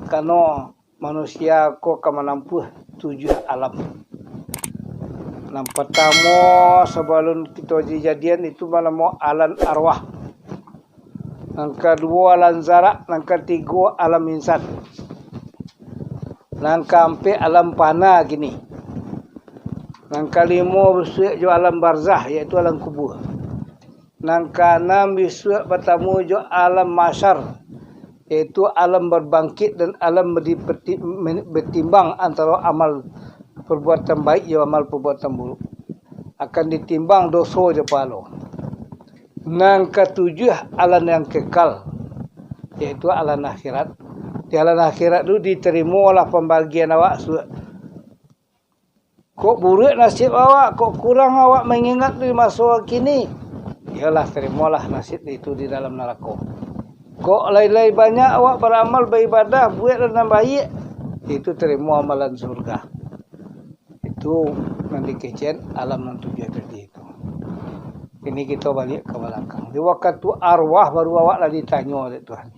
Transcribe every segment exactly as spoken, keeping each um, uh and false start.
Karano manusia ko ka manampuah tujuah alam. Nan partamo, sabalun kito dijadian, itu banamo alam arwah. Nan kaduo alam zarak, nan katigo alam insan. Nan kaampek alam fana kini. Nan kalimo bisuak jo alam barzah, yaitu alam kubua. Nan kaanam bisuak batamu jo alam mahsyar, yaitu alam babangkik dan alam badi-, beti-, men-, batimbang antaro amal perbuatan baik jo amal perbuatan buruk. Akan ditimbang doso jo pahalo. Nan katujuah alam yang kekal, yaitu alam akhirat. Di alam akhirat tu ditarimolah pambagian awak su-, Kok buruak nasib awak, kok kurang awak mangingat di maso kini, iyolah, tarimolah nasib itu di dalam narako. Kok lai-lai banyak awak baramal, baibadah, buek nan baiak, itu tarimo amalan surga. Itu nan dikecekan alam nan tujuah tadi itu. Kini kito baliak ka balakang. Di wakatu arwah baru awak lah ditanyo dek Tuhan.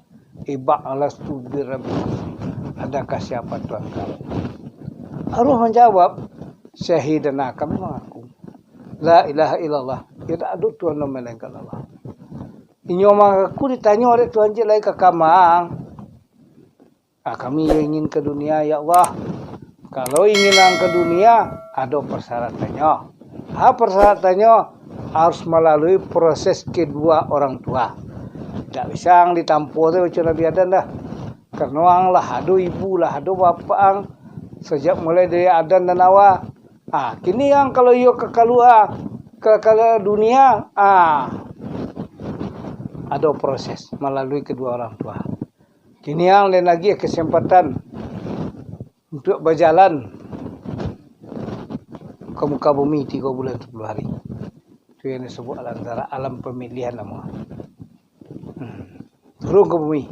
Ibak alas tubir, adakah siapa Tuhan kamu? Arwah manjawab, syahidana, kami mangaku. La ilaha illallah, tidak ada Tuhan melainkan Allah. Inyo mangaku ditanyo dek Tuhan cik lai ka kamang. Ah, kami yo ingin ka dunia, ya Allah. Kalau ingin ang ka dunia, ado parsaratannyo. Ha, parsaratannyo harus malalui proses kedua orang tua. Indak bisa ang ditampuah tu macam Nabi Adam dah. Karano ang lah ado ibu, lah ado bapak ang. Sajak mulai dari Adam dan Hawa. Ah, kini ang kalau iyo ka kalua, ka, ka dunia, ah, ado proses malalui kedua orang tua. Kini ang lain lagi kesempatan untuk bajalan ka muka bumi tigo bulan sapuluah hari. Tu yang disebut alam zarak, alam pamilihan namo. Hmm. Turun ka bumi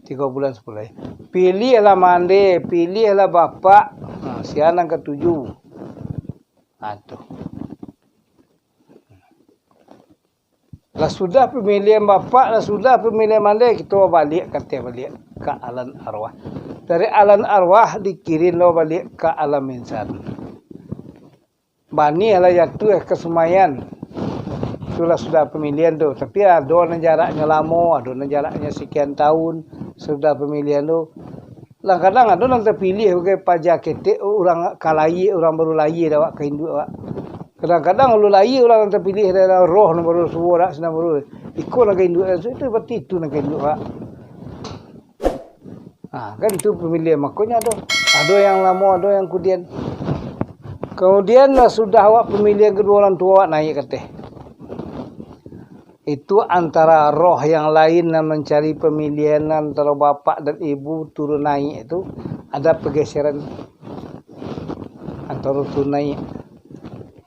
tigo bulan sapuluah hari. Pilihlah mande, pilihlah bapak. Ha, sia nan katuju. Ha, tu. Lah sudah pamilihan bapak, lah sudah pamilihan mande, kito baliak ka ateh, baliak ka alam arwah. Dari alam arwah dikirim lo baliak ka alam insan. Banih lah jatuah ka sumayan. Itulah sudah pamilihan tu. Tapi ado nan jaraknyo lamo, ado nan jaraknyo sekian tahun sudah pamilihan tu. Kadang-kadang ado nan tapilih bagai paja ketek, urang ka layie, urang baru layie dek awak ka induak awak. Kadang-kadang alun layie urang nan tapilih, ado roh nan baru suo dak, sinan baru. Iko nan ka induak, itu berarti itu nan ka induak awak. Ha, kan itu pamilihan, makonyo ado. Ado yang lamo, ado yang kudian. Kamudian lah sudah awak pamilihan kaduo urang tuo, awak naiak ka ateh. Itu antara roh yang lain nan mancari pamilihan antaro bapak dan ibu turun naiak tu, ada pergeseran antaro turun naiak.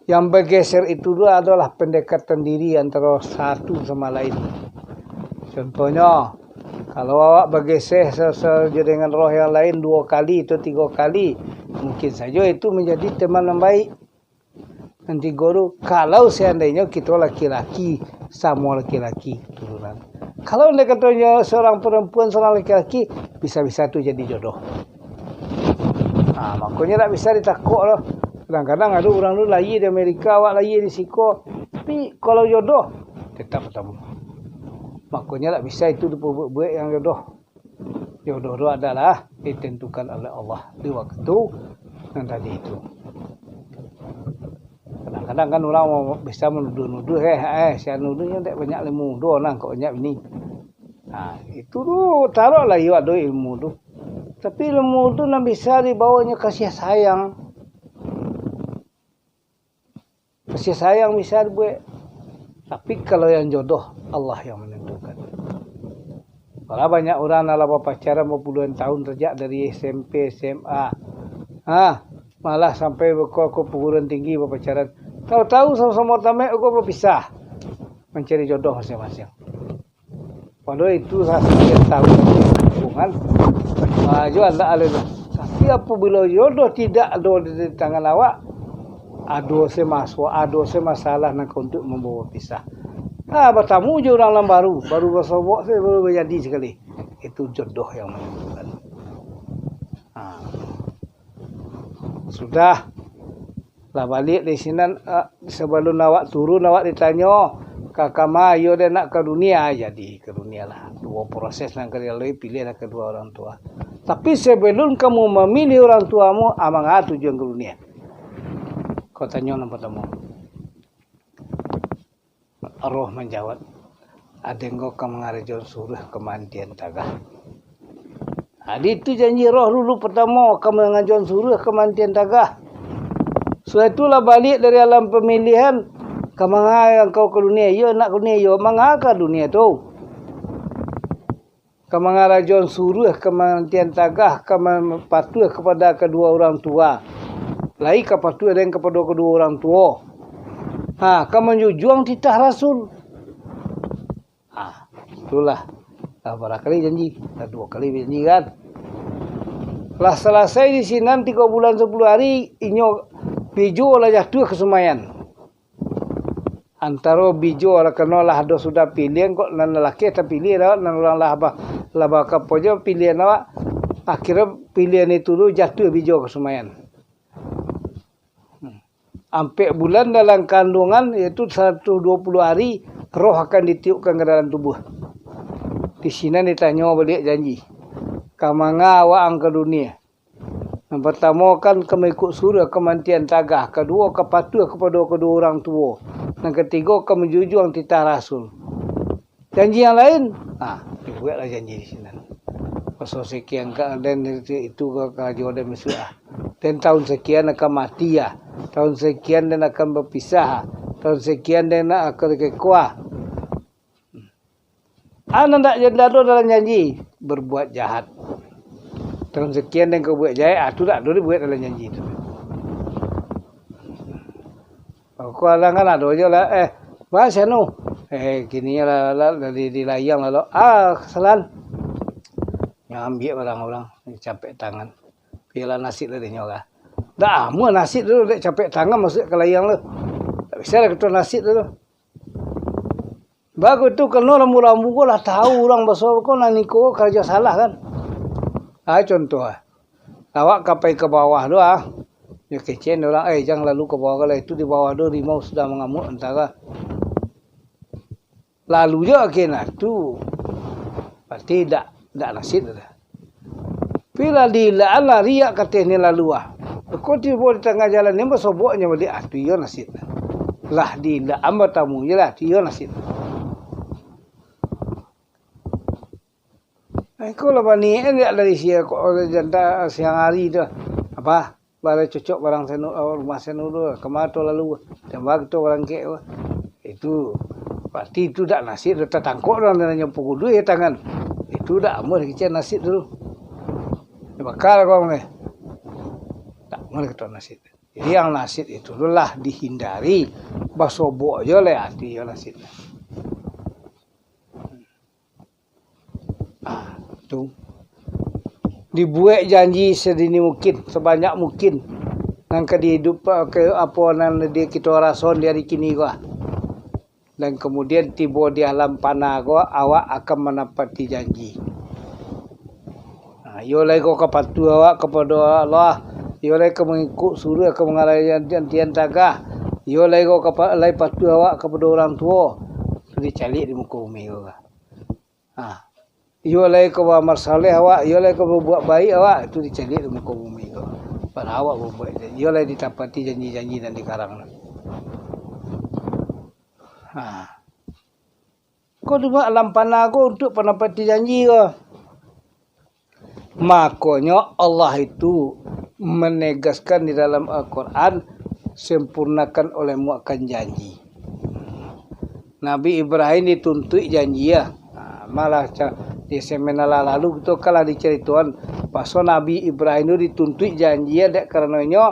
Yang bageser itu tu adolah pendekatan diri antaro satu sama lain. Contohnyo, kalau awak bageser sa-, sa-, jo dengan roh yang lain duo kali atau tigo kali, mungkin sajo itu manjadi teman yang baik. Nan tigo tu, kalau seandainyo kito laki-laki, samo laki-laki keturunan. Kalau andai katonyo seorang perempuan, seorang laki-laki, bisa-bisa tu jadi jodoh. Ha, makonyo dak bisa ditakok doh. Kadang-kadang ado urang tu layie di Amerika, awak layie di siko. Tapi kalau jodoh, tetap batamu. Makonyo dak bisa itu dipabuek-buek yang jodoh. Jodoh tu adalah ditentukan oleh Allah di waktu nan tadi itu. Kadang-kadang kan urang bisa manuduah-nuduah, eh, eh, si anu tu nyo dek banyak ilmu, doh nang kok banyak bini. Nah, itu tu, taruahlah iyo ado ilmu tu. Tapi ilmu tu nan bisa dibawanyo kasih sayang. Kasih sayang bisa dibuek. Tapi kalau yang jodoh, Allah yang menentukan. Malah banyak urang nan lah bapacaran bapuluahan tahun, sajak dari S M P, S M A. Ha, malah sampai ko, ko perguruan tinggi bapacaran. Tahu-tahu samo-samo tamaik ko bapisah. Mancari jodoh masing-masing. Padahal itu sakian tahun hubungan. Ha, jo andak alun. Tapi apabila jodoh tidak ado di tangan awak, ado se maso-, ado se masalah nan ka untuk mambawa pisah. Ha, batamu jo urang nan baru, baru basobok se, baru bajadi sakali. Itu jodoh yang menentukan. Sudah, lah baliak di sinan, ah, sabalun awak turun, awak ditanyo, "Ka kama?" "Iyo dek, nak ka dunia." "Jadi ka dunia lah. Duo proses nan ka dilalui, piliahlah kaduo urang tua. Tapi sabalun kamu mamiliah urang tuamu, a manga tujuan ka dunia?" Ko tanyo nan partamo. Roh manjawab, "Aden ko ka mangarajoan suruah ka mantian tagah." Jadi tu janji roh dulu partamo, ka mangarajoan suruah ka mantian tagah. Sudah tu lah baliak dari alam pamiliahan, "Ka manga angkau ka dunia?" "Iyo nak ka dunia." "Iyo, manga ka dunia tu?" "Ka mangarajoan suruah ka mantian tagah, ka ma-, patuah kapado kaduo urang tuo. Lai ka patuah den kapado kaduo urang tuo. Ha, ka manjujuang titah Rasul." Ha, itulah. Lah bara kali janji? Lah duo kali janji kan. Lah salasai di sinan tigo bulan sapuluah ari, inyo bijo lah jatuah ka sumayan. Antaro bijo lah kano lah ado sudah piliahan, kok nan lalaki tapiliah dah, nan urang lah ba-, lah bakapo jo piliahan awak. Akhirnyo piliahan itu tu jatuah bijo ka sumayan. Hmm. Ampek bulan dalam kanduangan, yaitu saratuih duo puluah ari, roh akan ditiupkan ka dalam tubuah. Di sinan ditanyo baliak janji, "Ka manga awak ang ka dunia?" Nan partamo kan ka maikuik suruah ka mantian tagah, kaduo ka patuah kapado kaduo urang tuo, nan katigo ka manjujuang titah Rasul. Janji yang lain, ha, dibueklah janji di sinan. Paso sakian ka, den itu, itu ka karajo den masuak ah. Den tahun sakian akan mati ah. Tahun sakian den akan bapisah ah. Tahun sakian den akan kekuah. Ah, nan dak, dak ado dalam janji, berbuat jahat. Tahun sakian den ka buek jahat, ah, tu dak ado dibuek dalam janji tu. Kalau urang kan ado jo lah, eh, bah, si anu, eh, kini lah, lah, lah di, di layang lah, lo. Ah, kesalahan. Nyo ambiak barang urang, capek tangan. Piyolah nasib lah dinyo lah. Dak amuah nasib tu, dek capek tangan masuak ka layang tu. Dak bisa lah kato nasib tu. Bagus tu, kano rambu-rambu ko lah tau urang baso ko nan iko karajo salah kan. Ah, contoh ah. Awak ka pai ka bawah tu ah. Nyo kecek urang, "Eh, jan lalu ka bawah ko lah, itu di bawah tu rimau sudah mangamuak antaro." Lalu jo akhirnyo tu. Berarti dak, dak nasib tu dah. Tapi lah diilaan lah riak kateh ni lalu ah. Ko tibo di tangah jalan ni basobok nyo baliak, ah, tu iyo nasib. Lah diilaan batamu je lah, tu iyo nasib. Ai, ko lah baniaik, eh, dari sia ko, janta siang hari tu. Apa? Balai cocok barang sanu, rumah sanu tu. Kama tu lalu? Tembak tu barang kek tu. Itu, berarti itu dak nasib tu, tatangkok urang nan nyo pukul duo tangan. Itu dak amuah dikecek nasib tu. Bakal ko ni. Dak amuah dikecek nasib. Jadi yang nasib itu tu lah dihindari. Basobok jo lah ati jo nasib. Ah, tu. Dibuek janji sadini mungkin, sabanyak mungkin. Nan ka dihidup, eh, ke, apo nan di kito rasoan di ari kini ko ah. Dan kamudian tibo di alam fana ko, awak akan manapati janji. Ha, iyo lai ko ka patuah awak kapado Allah, iyo lai ka mangikuik suruah, ka mangarajoan tian tagah, iyo lai ko ka pa-, lai patuah awak kapado urang tuo. Tu dicaliak di muko bumi ko. Ha. Iyo lai ka baamal saleh awak, iyo lai ka babuek baiak awak, itu dicaliak di muko bumi ko. Padahal awak babuek, iyo lai ditapati janji-janji nan dikarang tu. Ha. Ko cuma alam fana ko untuak panapati janji ko. Makonyo Allah itu menegaskan di dalam Al-Quran, sempurnakan olehmu akan janji. Nabi Ibrahim dituntuik janji, ya. Ha, malah ca-, di seminar lah lalu tu kan lah dicaritoan, paso Nabi Ibrahim tu dituntuik janji, ya, dek karano inyo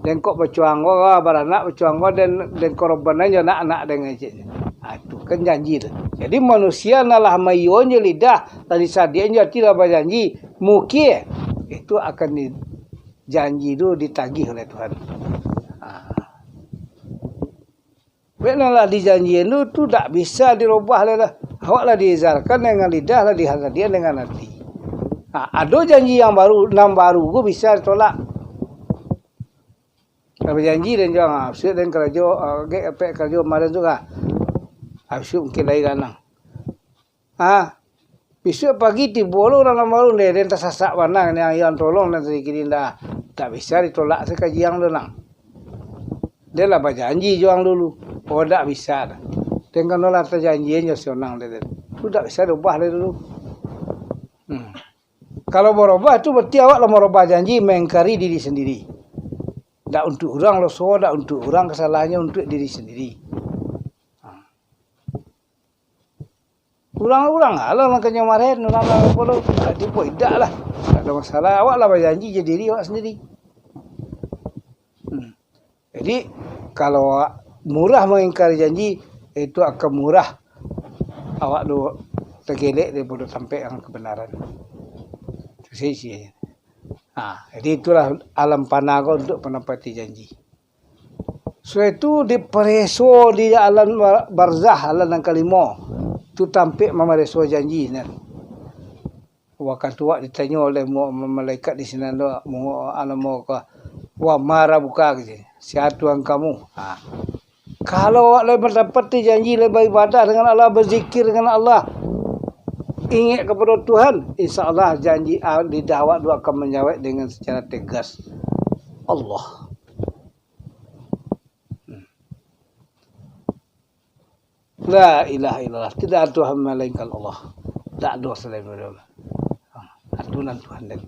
den kok bacuang ko, ah, baranak bacuang ko, den, den korbanannyo anak-anak den ngecek. Ha, itu kan janji tu. Jadi manusia nan lah maiyoan jo lidah, lah disadiakan jo ati lah bajanji, mungkin itu akan di-, janji tu ditagih oleh Tuhan. Ha. Bek nan lah dijanjian tu, tu dak bisa dirubah lai lah. Awak lah diizarkan dengan lidah, lah disadiakan dengan ati. Ha, ado janji yang baru, nan baru ko bisa ditolak. Lah bajanji den jo, ha, bisuak den karajo, ha, gek dapek karajo kamarin tu lah. Ha, bisuak mungkin lai ganang. Ha, bisuak pagi tibo lo urang nan baru, den, den tasasak bana, nan yang tolong nan sadikit indak. Tak bisa ditolak se kajiang tu nang. Den lah bajanji jo urang dulu. Oh, dak bisa dah. Den kano lah tajanjian jo si onang den. Tu dak bisa diubah dari dulu. Hmm. Kalau barubah tu, berarti awak lah marubah janji, maingkari diri sandiri. Dak untuak urang doso, dak untuak urang kasalahannyo, untuak diri sandiri. Ha. Urang-urang lah, lah, lah kanyo maren, urang lah apo tu, dak tibo, indak lah. Dak ado masalah, awak lah bajanji jo diri awak sandiri. Hmm. Jadi, kalau awak murah mangingkari janji, itu akan murah awak tu tagelek daripado tampek yang kabanaran. Itu sih isianyo. Ha, jadi itulah alam fana ko untuk manapati janji. Sudah itu dipareso di alam bar-, barzah, alam nan kalimo. Tu tampek mamareso janji nan. Wakatu awak ditanyo oleh mu-, ma-, malaikat di sinan tu, mu-, anu, mu-, ka, "Wa ma rabbuka?" gitu. "Sia Tuhan kamu?" Ha. Kalau awak lai mandapati janji, lai baibadah dengan Allah, bazikir dengan Allah, ingek kapado Tuhan, insya Allah janji, ah, lidah awak tu akan manjawek dengan secara tegas, "Allah." Hmm. La ilaha illallah, tidak ada Tuhan melainkan Allah. Tak ada selain Allah. Ha, itu nan Tuhan den.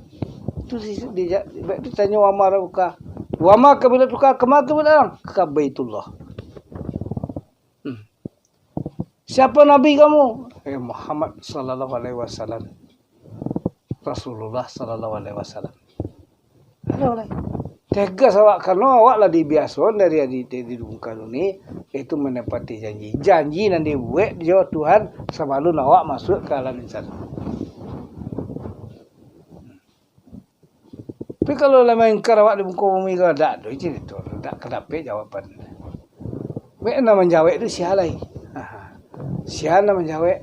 Itu di, di, di, ditanyo, "Wa ma rabbuka?" "Wa ma qiblatuka?" "Kama kiblat ang?" "Ka Baitullah." Hmm. "Siapa nabi kamu?" "Eh, Muhammad sallallahu alaihi wasallam." Rasulullah sallallahu alaihi wasallam. Alah, alah. Tegas awak, karano awak lah dibiasoan dari adi-, di, di muko dunia, itu manepati janji. Janji nan dibuek jo Tuhan sabalun awak masuak ka alam insan. Tapi kalau lah maingkar awak di muko bumi ko, dak do carito, dak ka dapek jawaban. Mek nan manjawek tu sia lai? Aha. Sia nan manjawek?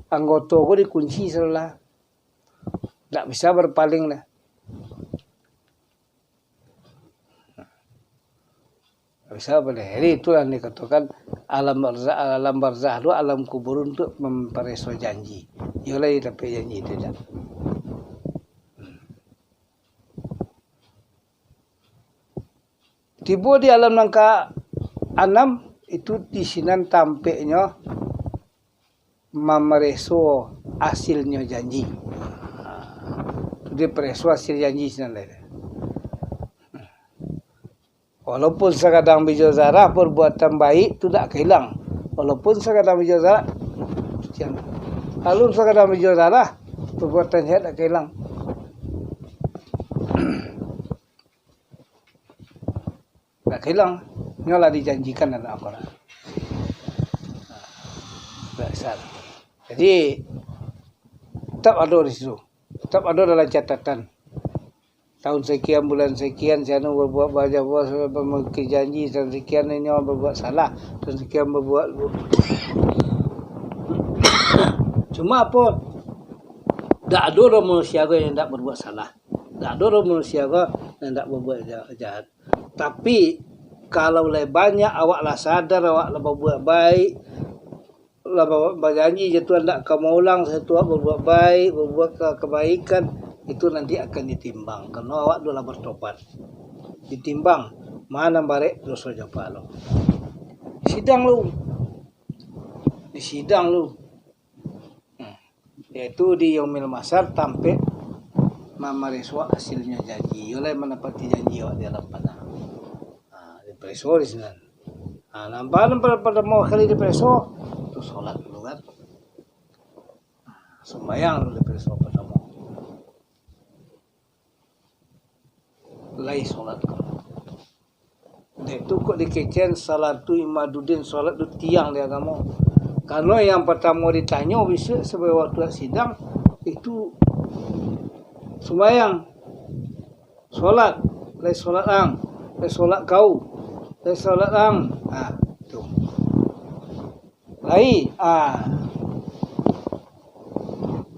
Anggoto ko dikunci sadolah. Dak bisa bapaling dah. Dak bisa bapaling. Jadi itulah dikatokan alam barzah, alam barzah tu, alam kubur tu mampareso janji. Iyo lai dapek janji tu, dak. Tibo di alam nan ka anam, itu di sinan tampeknyo mamareso asilnyo janji. Ha, tu dipareso asil janji sinan lai. Walaupun sakadang bijo zarah, perbuatan baik tu dak ka ilang. Walaupun sakadang bijo zarah, walaupun sakadang bijo zarah, perbuatan jahat dak ka ilang. Dak ka ilang. Nyo lah dijanjikan dalam Al-Quran. Dak bisa. Jadi, tetap ado di situ. Tetap ado dalam catatan. Tahun sekian, bulan sekian, si anu berbuat banyak, memiliki janji, tahun sekian inyo berbuat salah, tahun sekian berbuat. Cuma apo? Dak ado doh manusia ko yang dak berbuat salah. Dak ado doh manusia ko yang dak berbuat ja-, jahat. Tapi, kalau lai banyak awak lah sadar, awak lah babuek baik, lah ba-, bajanji jo Tuhan dak ka maulang, satuak babuek baik, babuek ka-, kabaikan, itu nanti akan ditimbang. Karano awak tu lah bertobat. Ditimbang, ma nan barek doso jo pahalo. Sidang lu. Disidang lu. Hmm. Yaitu di Yaumil Mahsyar, tampek mamareso asilnyo janji. Iyo lai manapati janji awak di alam fana. Ha, dipareso di sinan. Ha, nan pa-, nan pa-, partamo kali dipareso, tu solat dulu kan. Ha, sumbayang dulu dipareso partamo. Lai solat ko. Dek tu kok dikecekan salatu imaduddin, solat tu tiang di agamo. Karano yang partamo ditanyo bisuak sabagai wakatu sidang, itu sumbayang, solat, lai solat ang, lai solat kau, lai solat ang. Ha, tu. Lai, ah.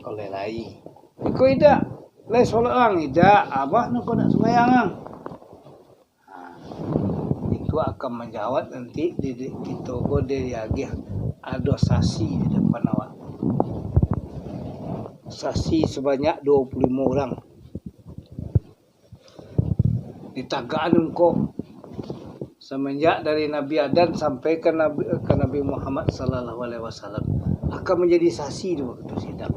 Oleh lai. Ko indak, lai salat ang, indak, abah nan ko nak sumbayang ang. Ha, itu akan manjawab nanti di, di, kito ko diagiah ado saksi di dapan awak. Saksi sabanyak duo puluah limo urang. Ditagakan engkau samanjak dari Nabi Adam sampai ka Nabi, ka Nabi Muhammad sallallahu alaihi wasallam akan manjadi saksi di wakatu sidang.